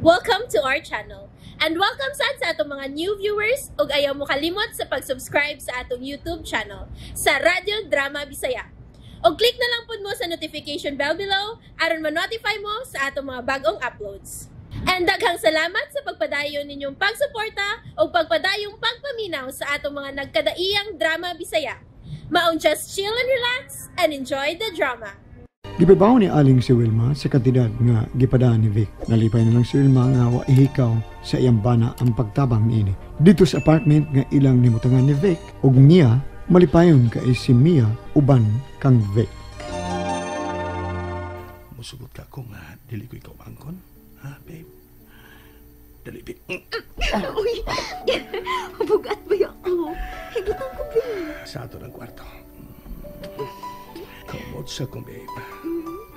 Welcome to our channel. And welcome sad sa atong mga new viewers ug ayaw mo kalimot sa pag-subscribe sa atong YouTube channel sa Radyo Drama Bisaya. Og click na lang pud mo sa notification bell below aron ma-notify mo sa atong mga bagong uploads. And daghang salamat sa pagpadayon ninyong pagsuporta ug pagpadayong pagpaminaw sa atong mga nagkadaiyang drama Bisaya. Maong just chill and relax and enjoy the drama. Gipabaw ni Aling si Wilma sa kantidad nga gipadaan ni Vic. Nalipay na lang si Wilma nga wa ihikaw sa iyang bana ang pagtabang niini. Dito sa apartment nga ilang nimutangan ni Vic ug niya malipayon kay si Mia uban kang Vic. Musugot ka ko nga dili ko ikaw angkon. Ha, babe? Dali, babe. Uy, bugat ba ako? Higutan ko, babe. Sa ato ng kwarto. Kamot sa kong, babe.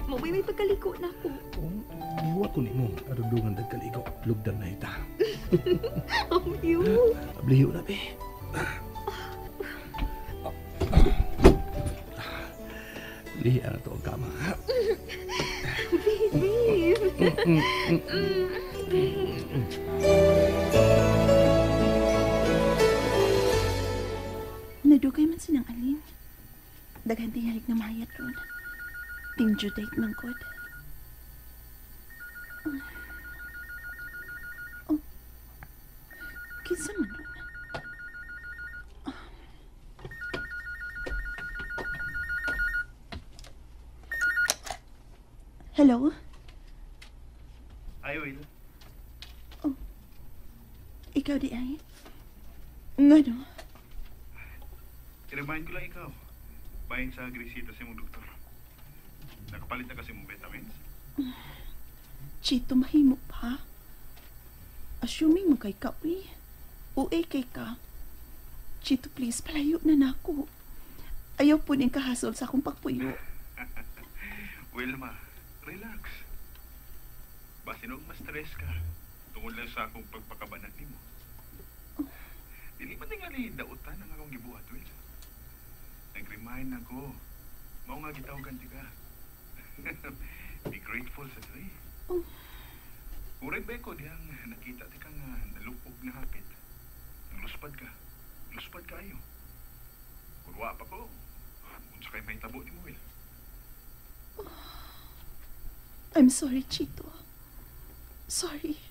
Mabay may pagkaliko na ako. Kung iwa ko nimo, arudungan nagkaligo, lugdan na ita. Amyo. Abliyo na, babe. Lihian na to ang kama. Babe, babe. Babe. Nadugay man sinang alin. Daghan tinghalik na mahayat ron. Ting due date man god. Oh. Kinsa man nun? Hello? Hi, Will. Oh. Ikaw di ay? Ngano? I-remind ko lang ikaw. Bahin sa grisita sa imong doktor. Nakapalit na kasi mong vitamins. Chito, mahimo pa. Assuming mo kay ka, uy. Uy, kay ka. Chito, please, palayo na nako. Ayaw po ning kahasol sa akong pagpuyo. Wilma, relax. Basin og ma-stress ka. Tungod lang sa akong pagpakabanat nimo. Oh. Dili man tingali dautan ang akong gibuhat, Will. Nag-remind ako. Mao nga gitawagan ti ka. Be grateful sa tree. Oh. Uray ba ko diyang nakita ti ka nga nalupog na hapit. Nagluspad ka. Luspad kayo. Kung wa pa ko, unsa kay mahitabo nimo, Will? Oh. I'm sorry, Chito. Sorry.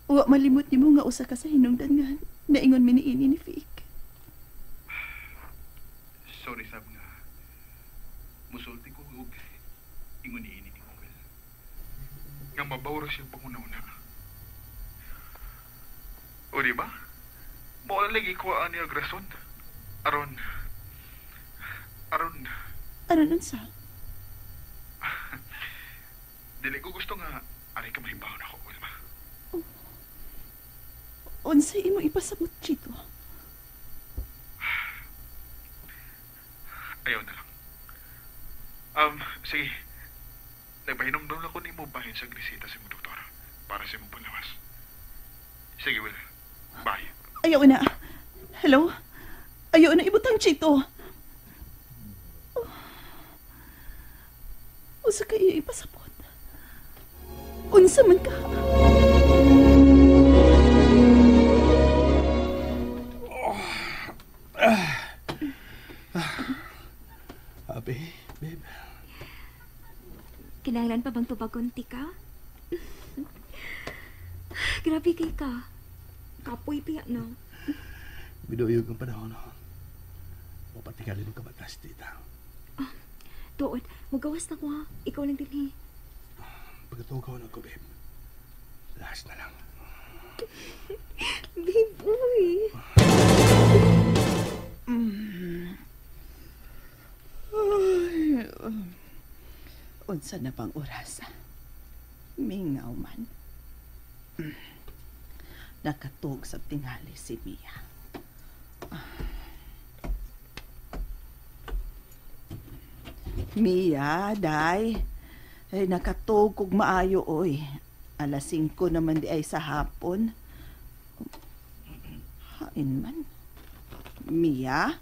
Wa malimot nimo nga usa ka sa hinungdan nga naingon mi niini ni Vic. Sorry, sab nga. Musulti ko og ingon niini ni Will. Nga mabaw ra siya panguna-una. O di ba? Mao na lagi ko ani og rason. Aron Aron unsa? Dili ko gusto nga ari ka mahimbawon ako, Wilma. Oh. Unsa imo ipasabot, Chito? Ayaw na lang. Sige. Nagpahinomdom lang ko nimo bahin sa grisita sa imong doktor para sa imong panglawas. Sige, Will. Bye. Ayaw na. Hello? Ayaw na ibutang, Chito. Oh. Unsa ka iyo ipasabot? Unsa man ka? Abi, babe. Kinahanglan pa bang tubagon ti ka? Grabe kay ka. Kapoy piya na. Biduyog ang panahon. Mapatikalin mo kabatas, tita. Ah, tuod, magawas na ko ha. Ikaw lang din eh. Pagkatugaw na ko, babe. Last na lang. Babe, uy. Ay, unsa na bang oras? Mingaw man. Nakatug sa tingali si Mia. Mia, day. Ay, nakatug kog maayo, oy. 5:00 naman di ay sa hapon. Hain man. Mia?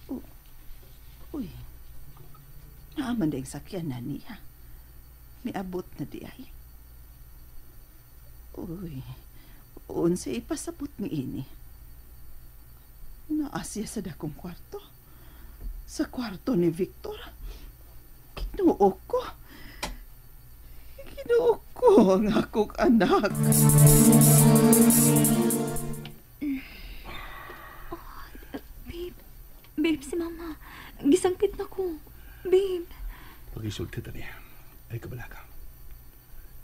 Oh. Uy. Naaman di ang sakyan na niya. Miabot na di ay. Uy, unsa ipasabot ni ini? Naa siya sa dakong kwarto? Sa kwarto ni Victor? Kinuo ko. Kinuo ko ang akong anak. Oh, babe, babe, si Mama. Gisangkit na ko. Babe. Pagisulti ta niya. Ay, kabalaka.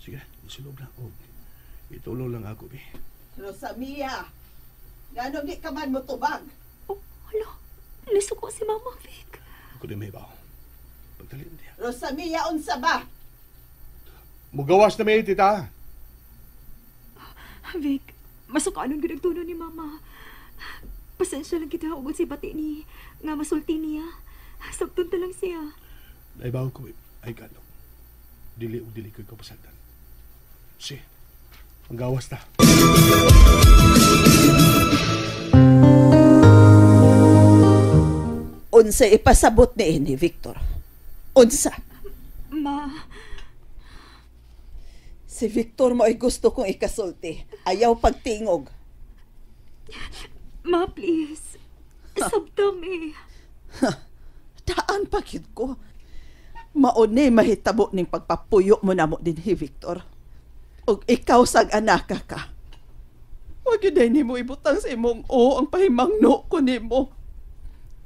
Sige, isulob na. Oh, itulong lang ako, babe. Rosamia, nganong di ka man mo tubag? Oh, hala. Nisuko si Mama, Vic. Ako din may baw. Pagdali na niya. Rosamia, unsa ba? Mugawas na may, tita. Vic, masukanon gud ang tono ni Mama. Pasensya lang kita ugod si bati ni nga masulti niya. Sabton ta lang siya. Naibaw ko, babe. Ay, kano. Dili o dili ko ikaw pasagdan. Si, ang gawas ta. Unsa ipasabot ni ini, Victor? Unsa? Ma. Si Victor mo ay gusto kong ikasulti. Ayaw pagtingog. Ma, please. Sabtam eh. Daan pa gyud ko. Mauni mahitabo ning pagpapuyo mo namo dinhi, Victor. Og ikaw sag anaka ka. Wa gyud ay nimo ibutang sa imong o ang pahimangno ko nimo.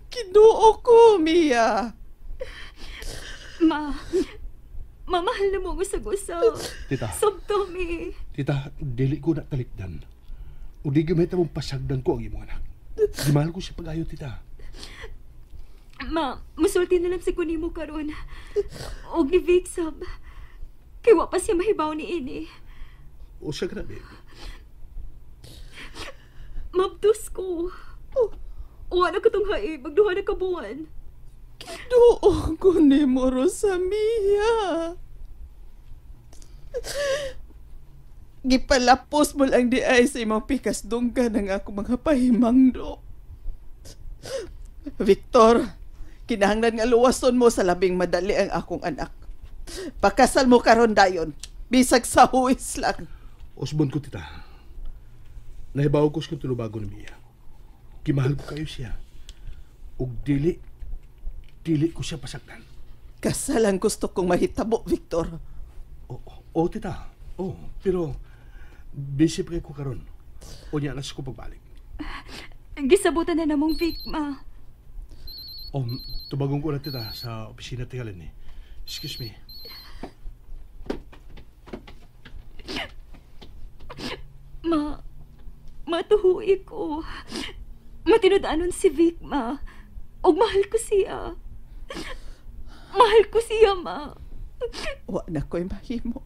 Kinuo ko, Mia. Ma, mamahal na mo ang usag-usa. Tita. Sabtam eh. Tita, dili ko na talikdan. O di gamit mong pasagdan ko ang imong anak. Di mahal ko siya pag-ayo, tita. Ma, musulti na lang si kunimo karon. Og ni Vic sab. Kay wa pa siya mahibaw ni ini. O siya ka na, babe. Mabdos ko. Oh, wala ko tong haib. Magduha na kabuan. Kinuo ko ni mo, Rosamia. Gipalapos mo lang di ay sa imong pikas dunggan ang ako mga pahimangno. Victor, kinahanglan nga luwason mo sa labing madali ang akong anak. Pakasal mo karon dayon, bisag sa huwis lang. Osbon ko, tita. Nahibaw ko sa tulubago ni Mia. Gimahal ko kayo siya. Ug dili ko siya pasaktan. Kasal ang gusto kong mahitabo, Victor. Oo, tita. Oo, pero busy pa ko karon. O niya, nasa ko pagbalik. Gisabutan na namong Vic, ma. Tubagon ko na, tita, sa opisina tingalin eh. Excuse me. Ma, matuhui ko. Matinod-anon si Vic, ma. Og mahal ko siya. Mahal ko siya, ma. Wa na ko'y mahimo.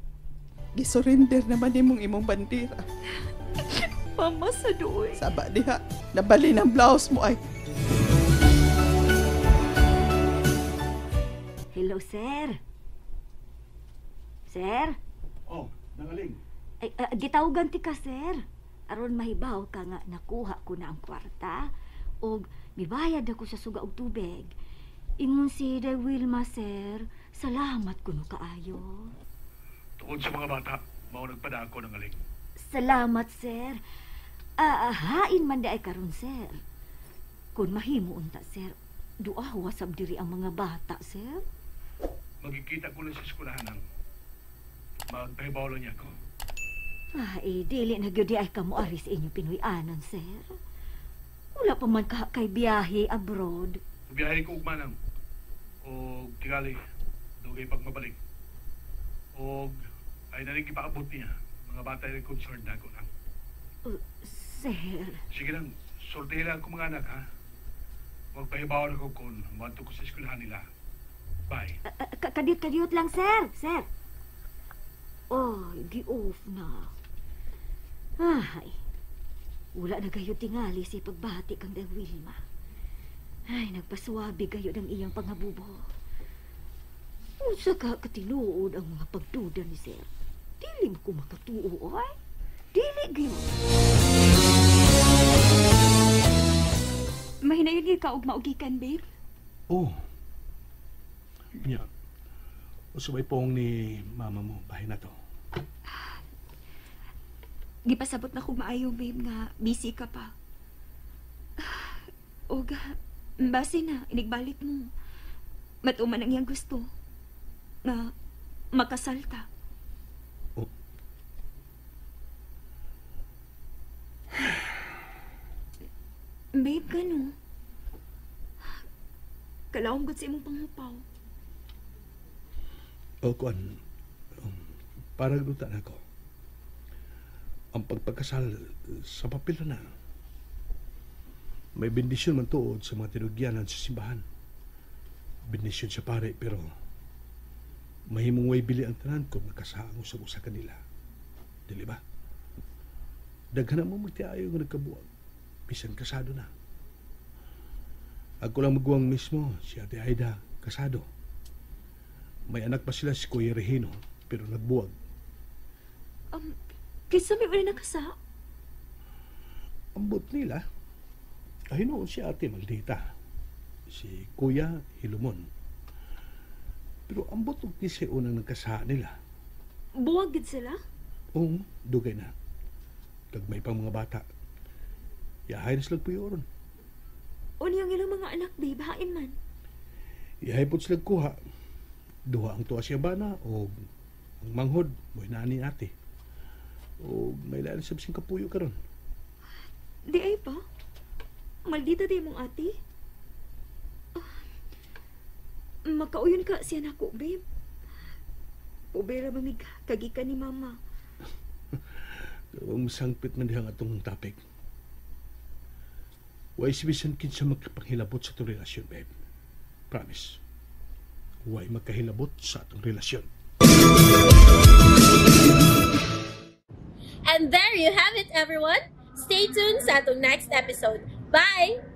Gisurrender naman nimong imong bandera. Mama, sa doy. Saba diha, nabalin ang blouse mo ay. Hello, sir. Sir? Oh, nangaling. Ay, gitawagan ti ka, sir. Aron mahibaw ka nga nakuha ko na ang kwarta og mibayad ako sa suga og tubig. Ingon si Day Wilma, sir. Salamat kuno kaayo. Tungod sa mga bata, mao nagpadako ng aling. Salamat, sir. Hain man di ay karon, sir. Kun mahimo unta, sir. Duha wasab diri ang mga bata, sir. Magkikita ko lang sa eskwelahan ang magpahibaw lang niya ako. Ay, dili na gyud ay kamo ari sa inyong Pinoy-anon, sir. Wala pa man ka kay biyahe abroad. Biyahe ko ugma nang og tingali dugay pagmabalik. Og ay naring gipaabot niya mga bata ay concerned na ako nang. Sir. Sige lang, sortihin lang ako mga anak ha. Magpahibaw na ko kung moadto ko sa eskwelahan nila. Bye. Kadiyot-kadiyot lang, sir. Sir. Oh, gi-off na. Ay, wala na gayo tingali si pagbati kang Day Wilma. Ay, nagpaswabi gayo ng iyang pangabubo. Unsa ka katinuod ang mga pagduda ni sir. Dili mo ko makatuo, ay. Dili gayo. Mahinayon ka og maugikan, babe? Oh. Nya. Usabay pong ni mama mo, bahay na to. Gipasabot na kog maayo, babe, nga busy ka pa. Og, base na, inigbalik mo. Matuman ang iyang gusto. Nga, makasal ta. Oh. Babe, gano? Kalaom gud sa imong panghupaw. O, kuan, parang duta na ako. Ang pagpagkasal sa papel na. May bendisyon man tuod sa mga tinugyanan sa simbahan. Bendisyon sa pare, pero mahimong way bili ang tanan kung nakasaang usag-usa kanila. Dili ba? Daghan mo magtiayo nga nagkabuag. Bisan kasado na. Ako lang maguwang mismo, si Ate Aida, kasado. May anak pa sila si Kuya Regino, pero nagbuwag. Kaysa may una nakasa? Ambot nila. Ay noon si Ate Maldita. Si Kuya Hilumon. Pero ambot og kisay unang nagkasa nila. Buwag gid sila? Oo, dugay na. Kag may pang mga bata. Yahay na sila puyoron. Unyang ilang mga anak, babe, hain man. Yahay po sila kuha. Duha ang tuwa siya bana o ang manghod, mo'y naani ate. O may lain sa bising kapuyo karon. Di ay pa. Maldita di mong ate. Makauyon ka siya nako, babe. Pobera mamig kagikan ni mama. Ang sangpit man dihang atong topic. Way sibisan kinsa magkapanghilabot sa atong relasyon, babe. Promise. Way magkahilabot sa atong relasyon. And there you have it, everyone. Stay tuned sa atong next episode. Bye!